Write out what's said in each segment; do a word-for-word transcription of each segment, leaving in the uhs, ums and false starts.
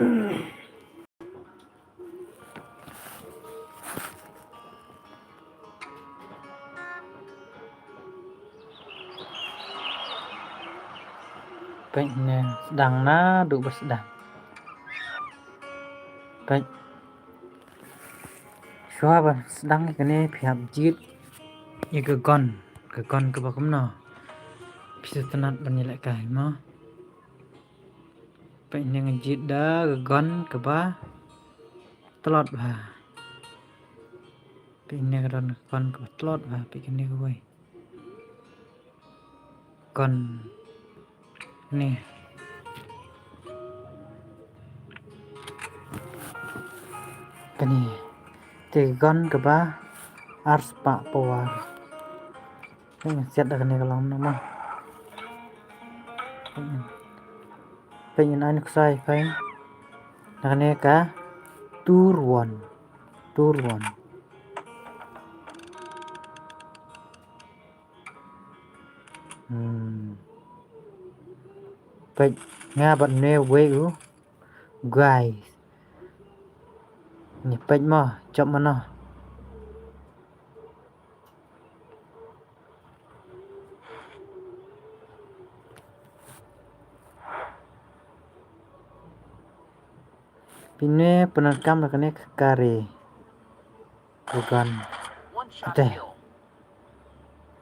Peit ne sdang naduh ba sdang. Peit. Shuwa ban sdang ïa kane phi hap jied ïa ka gun, ka gun kaba kumno. Phi sngewtynnat ban ïalehkai mo. Peit ne nga jied da ka gun kaba tlot bha. Peit ne ka don ka gun kaba tlot bha, peit kane kawei. Gun ne. Kane. Te gun kaba ar spah power. Peit ngan siat da kane ka long namar. Peit ngan ai nuksa ïa phi. Da kane ka tur one. Tur one. Hmm. Peit nga bad ne wei u guys. Ni peit mo, jop mano. Pine pyndonkam da kane ka kari. Ka gun. Ate.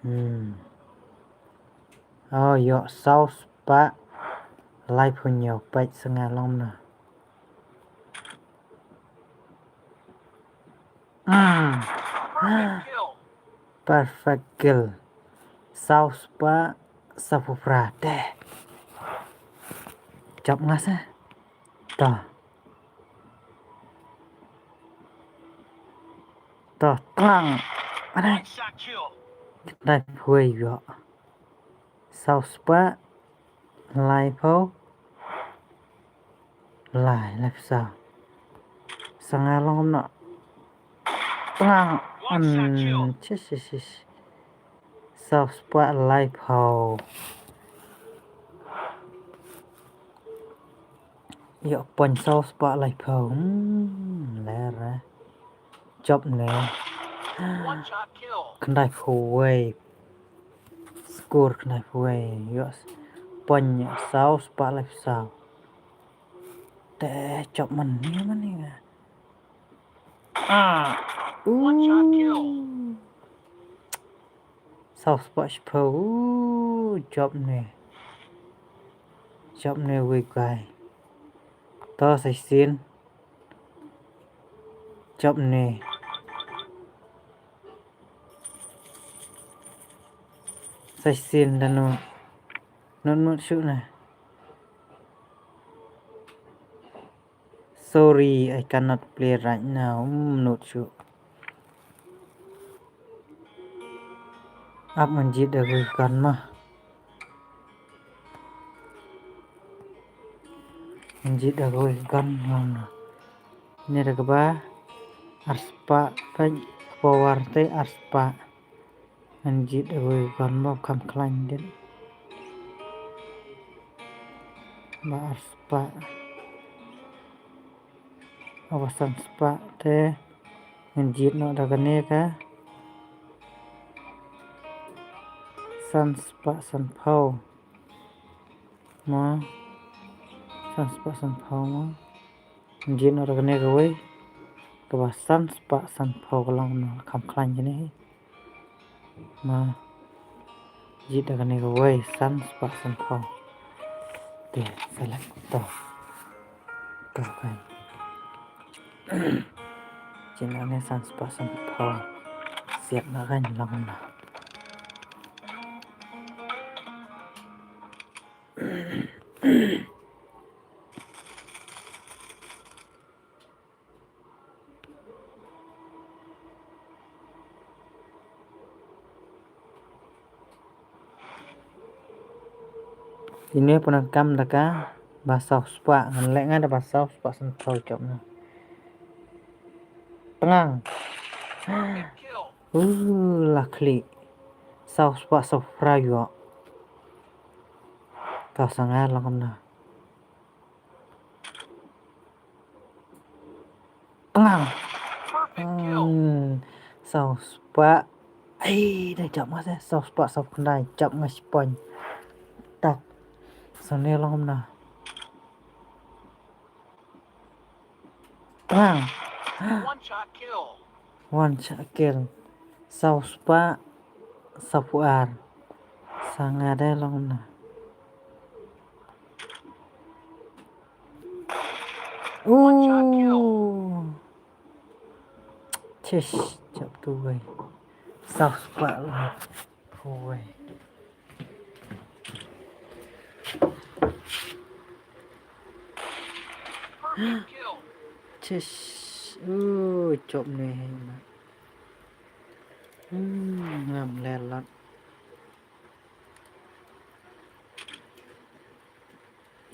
Hmm. Oh, ïoh saw spah laiphew hynñiew, peit sa nga long na. Hmm. Perfect kill. Saw spah saphew phra te. Jop nga sa. To. To, tang. Anai. Dai phuai ïoh. Saw spah laiphew lai, laiphew saw. Sa nga long kumno. Tang. An. Sis, sis, sis. Saw spah laiphew. Ïoh point saw spah laiphew. Hmm, ler eh. Jop ne. Khyndai phew wei. Score khyndai phew wei. Ïoh point ïoh saw spah laiphew saw. Te jop man ne man ne nga. Ah. Uh. Saw spah shiphew, uh, jop ne. Jop ne wei guy. To sa shisien. Jop ne. Sa shisien da nud. Nud nud shuh ne. Sorry, I cannot play right now. Hmm, nud shuh. Ap ngan jied da kawei ka gun ma. Ngan jied da kawei ka gun ma. Ne da kaba ar spah, peit power te ar spah. Ngan jied da kawei ka gun ba kham khlaiñ dien. Ba ar spah. Ba san spah te ngan jied noh da kane ka san spah sanphew. Mo. San spah sanphew mo. Ngan jied noh da kane kawei. Kaba san spah sanphew ka long kumno, kham khlaiñ kane hi. Mo. Jied da kane kawei san spah sanphew. Te select to. To kan. Jied da kane san spah sanphew. Siat na kan long na. Ine pyndonkam da kaba saw spah, ngan leh nga da ba saw spah sanphew jop na. Tngang. Uh, la khlieh. Saw spah saw phra ïoh. Ka sa nga long kumno. Ngang. Hmm. Saw spah. Ai, da jop nga se. Saw spah, saw khyndai. Jop nga shi point. Tak. Sa ne long kumno. Bang. One shot kill. Saw spah, saw phew ar. Sa nga dei long na. Ooh. Chish, jop tu wei. Saw spah la phew wei. Chish. Uh, jop ne. Hmm, ngam le lot.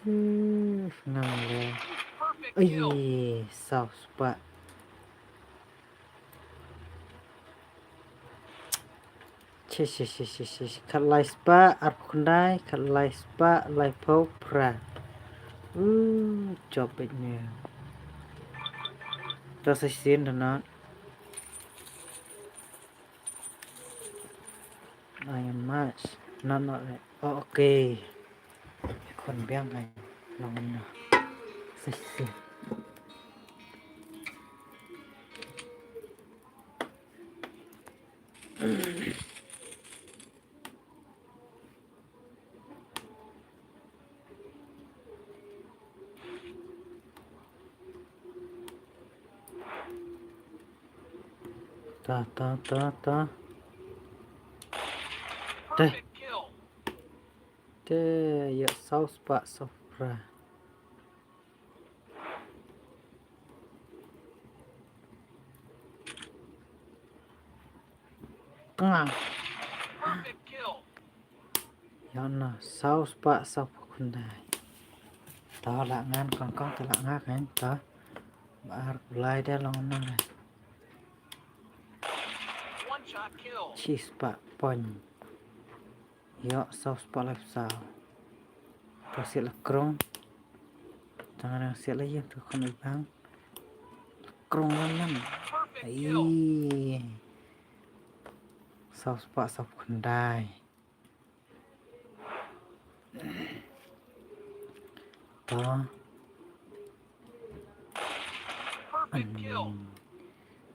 Hmm, ngam le. Ai, saw spah. Chish, chish, chish, chish, chish. Khatlai spah arphew khyndai, khatlai spah laiphew phra. Uh, jop beit ne. To sa shisien da not. Ai, match. Not, not, eh. Oh, okay. Khun biang ai. Long na. Sa shisien. Ta, ta, ta, ta. Te. Te, ïa saw spah saw phra. Nga. Ïa na, saw spah saw phew khyndai. To lah ngan kong kong, to lah nga kan to. Ba ar kulai de long na. Shi spah point. Ïa, saw spah laiphew saw. To siat la krong. Tang nang siat la ïa, to kham ibang. Krong lam lam. Ai. Saw spah saw khyndai. To. Perfect kill.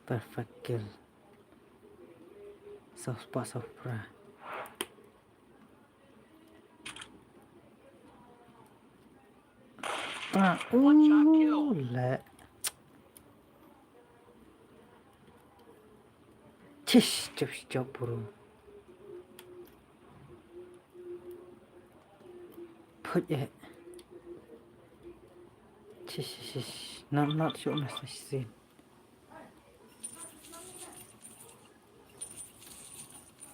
Perfect kill. Saw spah saw phra. Ah, uh, le. Chish, chop, chop, bro. Put it. Chish, chish, chish. Not, not sure, not shisien.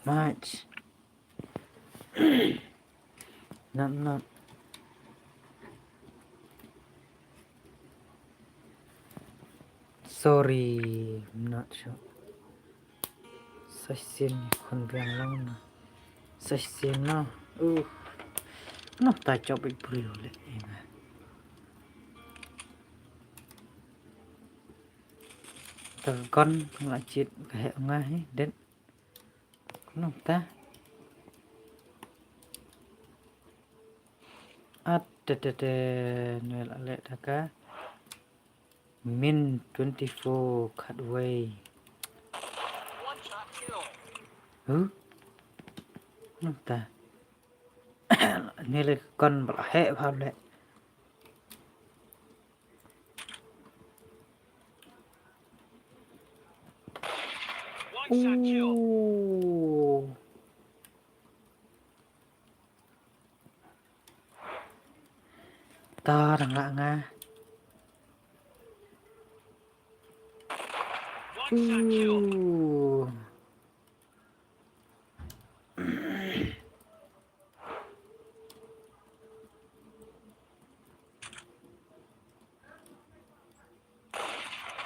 Match. Not, not. Sorry, I'm not sure. Sa shisien khun biang lang na. Sa shisien na. Uh. Nangta jop i briew le ina. Te ka gun nga jied ka heh nga hi, det. Nangta. At te te te, ne la leh da ka. Min twenty-four khatwei. Huh? Nangta. Ne le ka gun ba la heh bha le. Ooh. To dang lah nga. Ooh.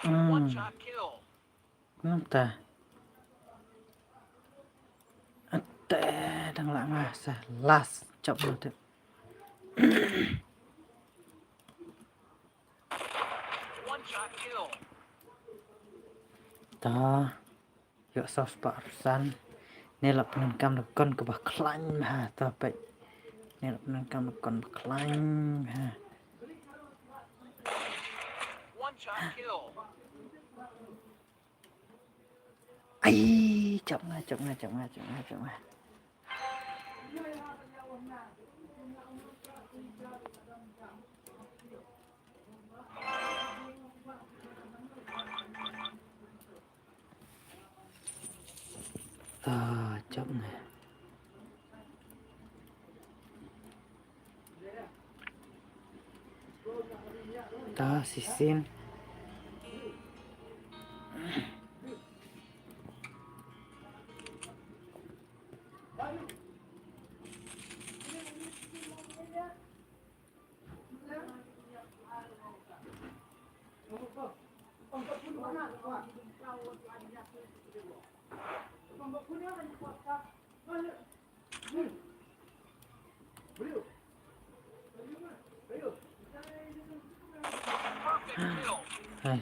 Hmm. Nangta. Ate, dang lah nga sa last chop nangta. One shot kill. Ta. Ïoh saw spah arphew san. Ne la pyndonkam da kon kaba khlaiñ bha, to peit. Ne la pyndonkam da kon ba khlaiñ bha. Ai, chop nga, chop nga, chop nga, chop nga, chop nga. Ta, chop nga. Ta, shisien. Ai.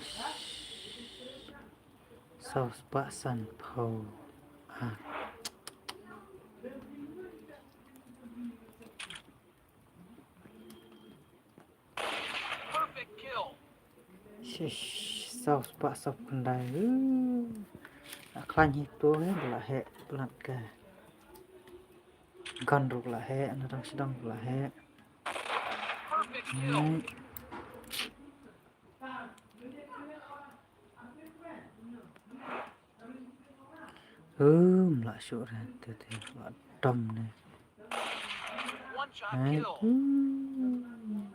Saw spah sanphew. Ah. Shish, saw spah sawphew khyndai. Uh. La khlaiñ hi to hi, ba la heh, pynlait ka. Gun ruh la heh, na dang sdang ruh la heh. Hmm. Um, la shuh re, te te, la dom ne. Ai, hmm.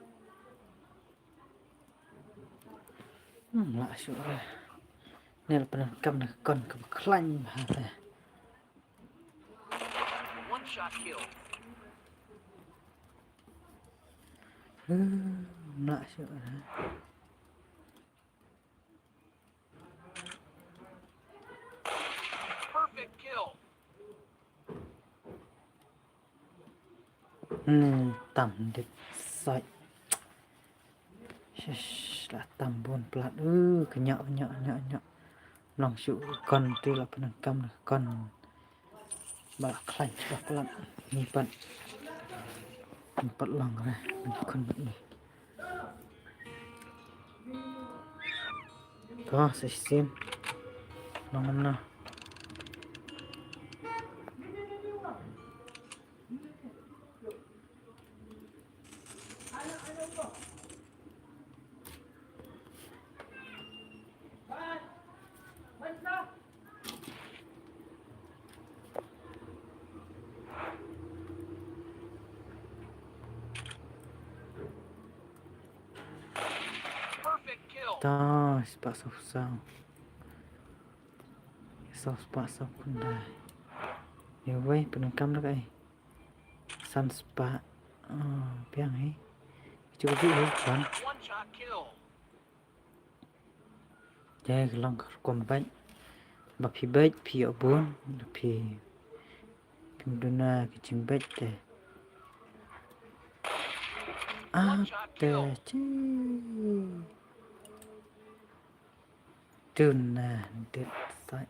Hmm, la shuh re. Ne la pyndonkam da kon kaba khlaiñ bha te. Hmm, la shuh re. Hmm, tam dit soi. Shish, la tam bun palat. Uh, kynnoh, kynnoh, kynnoh, kynnoh. Long shuh kon te la pyndonkam da kon. Ba la khlaiñ shuh palat. Ngi pat. Ngi pat long re. Ngi khun bad ngi. Ka sa shisien. Long kumno. Ta, spah saw saw. Saw spah saw khyndai. Ïa wei, pyndonkam da kaei? San spah. Oh, biang hi. Chu ka ju hi kan. Te ka long ka rukom beit. Ba phi beit phi ïoh bun, ba phi, phim duna ka jingbeit te. Ah, te chi. Duna, dit sait.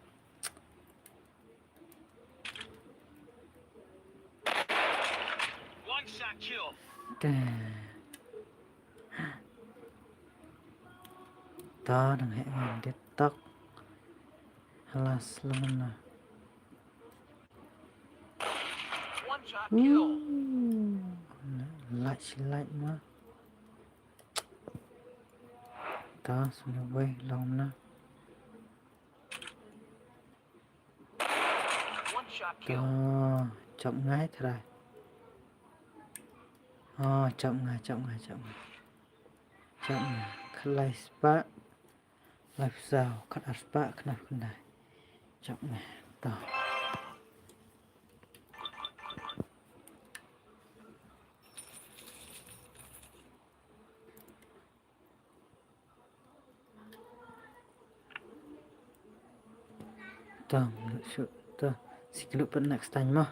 Te. Ta dang heh ngan dit tak. Halas lang na. Ooh, lait shi lait ma. Ta sngewbha long na. Oh, chop nga hi trai. Oh, chop nga, chop nga, chop nga. Chop nga. Khatlai spah. Laiphew saw, khatar spah, khyndai. Chop nga. To. To, shu, to. Sa kylluid pat next time mo.